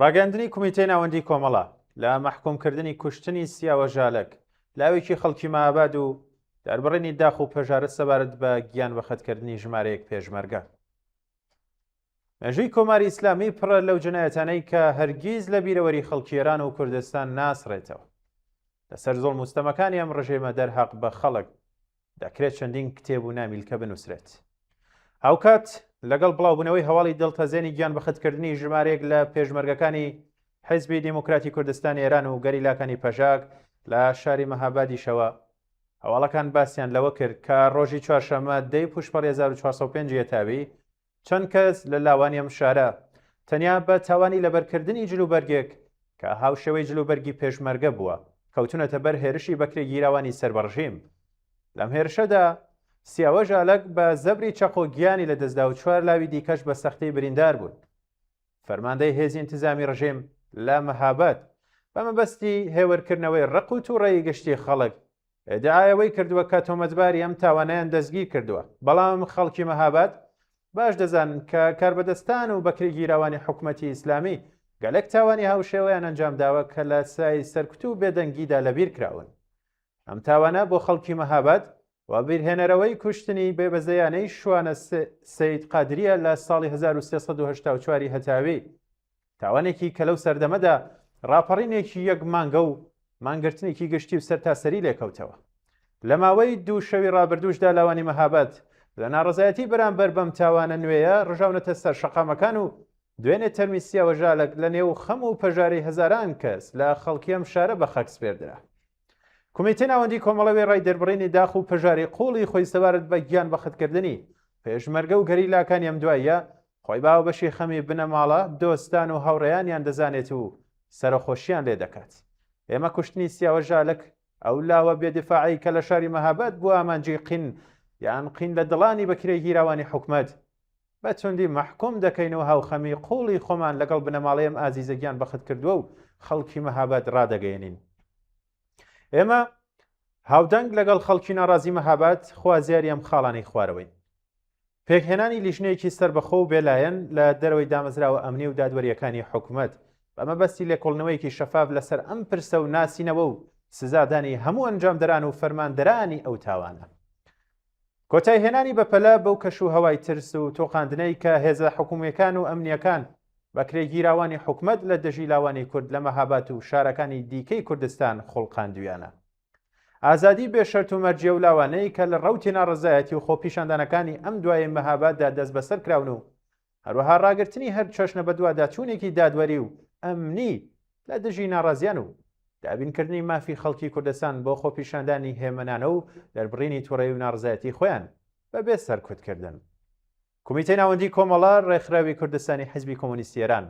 ڕاگەیاندنی کومیتەی ناوەندی کۆمەڵە لە مەحکوومکردنی کوشتنی سیاوە ژالەک، لاوێکی خەڵکی مەهاباد و دەربڕینی داخ و پەژارە سەبارەت بە گیان بەخەتکردنی ژمارەیەک پێشمەرگە. مێژووی کۆماری ئیسلامی پڕە لەو جنایەتانەی کە هەرگیز لە بیرەوەری خەڵکی ئێران و کوردستان ناسڕێتەوە. لەسەر زوڵم و ستەمەکانی ئەم ڕژێمە دەرهەق بە خەڵک دەکرێت چەندین کتێب و نامیلکە بنووسرێت. هاوکات لەگەڵ بڵاوبوونەوەی هەواڵی دڵتەزێنی گیان بەختکردنی ژمارەیەک لە پێشمەرگەکانی حیزبی دیموکراتی کوردستانی ئێران و گەریلاکانی پەژاک لە شاری مەهابادیشەوە هەواڵەکان باسیان لەوە کرد کە ڕۆژی چوارشەممە دەی پوشپەڕی 1405 یەتاوی چەند کەس لە لاوانی ئەم شارە تەنیا بە تاوانی لەبەرکردنی جلوبەرگێک کە هاوشێوەی جلوبەرگی پێشمەرگە بووە، کەوتوونەتە بەر هێرشی بەکرێگیراوانی سەر بە ڕژیم. لەم هێرشەدا سیاوەش ئالەک بە زەبری چەقۆ گیانی لەدەستدا و چوار لاوی دیکەش بە سەختی بریندار بوون. فەرماندەی هێزی ئینتزامی ڕژیم لە مەهاباد بە مەبەستی هێورکردنەوەی ڕق و تووڕەیی گشتی خەڵک ئیدعای ئەوەی کردووە کە تۆمەتباری ئەم تاوانەیان دەستگیر کردووە، بەڵام خەڵکی مەهاباد باش دەزانن کە کاربەدەستان و بەکرێگیراوانی حکومەتی ئیسلامی گەلێک تاوانی هاوشێوەیان ئەنجامداوە کە لە سای سەرکوت و بێدەنگیدا لەبیر کراون. ئەم تاوانە بۆ خەڵکی مەهاباد وەبیرهێنەرەوەی کوشتنی بێبەزەیانەی شوانە سەید قادریە لە ساڵی 1384 ی هەتاوی، تاوانێکی کە لەو سەردەمەدا ڕاپەڕینێکی یەک مانگە و مانگرتنێکی گشتی و سەرتاسەری لێکەوتەوە. لە ماوەی دوو شەوی ڕابردووشدا لاوانی مەهاباد لە ناڕەزایەتی بەرامبەر بەم تاوانە نوێیە ڕژاونەتە سەر شەقامەکان و دوێنێ تەرمی سیاوە ژالەک لە نێو خەم و پەژارەی هەزاران کەس لە خەڵکی ئەم شارە بە خاک سپێردرا. کومیتەی ناوەندی کۆمەڵە وێڕای دەربڕینی داخ و پەژارەی قووڵی خۆی سەبارەت بە گیان بەختکردنی پێشمەرگە و گەریلاکانی ئەم دواییە، خۆی بە هاوبەشی خەمی بنەماڵە، دۆستان و هاوڕێیانیان دەزانێت و سەرەخۆشییان لێ دەکات. ئێمە کوشتنی سیاوە ژالک، ئەو لاوە بێ دیفاعەی کە لە شاری مەهاباد بووە ئامانجی قین یان قین لە دڵانی بەکرێگیراوانی حکومەت، بە توندی مەحکوم دەکەین و هاوخەمی قووڵی خۆمان لەگەڵ بنەماڵەی ئەم ئازیزە گیان بەختکردووە و خەڵکی مەهاباد ڕادەگەیەنین. ئێمە هاودەنگ لەگەڵ خەڵکی ناڕازی مەهاباد خوازیاری ئەم خاڵانەی خوارەوەین. پێکهێنانی لیژنەیەکی سەربەخۆ و بێلایەن لە دەرەوەی دامەزراوە ئەمنی و دادوەرییەکانی حکومەت بە مەبەستی لێکۆڵینەوەیەکی شەفاف لەسەر ئەم پرسە و ناسینەوە و سزادانی هەموو ئەنجامدەران و فەرماندەرانی ئەو تاوانە. کۆتایهێنانی بەپەلە بەو کەش و هەوای ترس و تۆقاندنەی کە هێزە حکومییەکان و ئەمنییەکان بەکرێگیراوانی حکومەت لە دژی لاوانی کورد لە مەهاباد و شارەکانی دیکەی کوردستان خوڵقاندویانە. ئازادی بێ شەرت و مەرجی ئەو لاوانەی کە لە ڕەوتی ناڕەزایەتی و خۆپیشاندانەکانی ئەم دوایەی مەهاباددا دەستبەسەر کراون و هەروەها ڕاگرتنی هەر چەشنە بەدواداچوونێکی دادوەری و ئەمنی لە دژی ناڕازیان و دابینکردنی مافی خەڵکی کوردستان بۆ خۆپیشاندانی هێمنانە و دەربڕینی توڕەیی و ناڕەزایەتی خۆیان بەبێ سەرکوتکردن. کومیتەی ناوەندی کۆمەڵە، ڕێکخراوی کوردستانی حیزبی کۆمۆنیستی ئێران.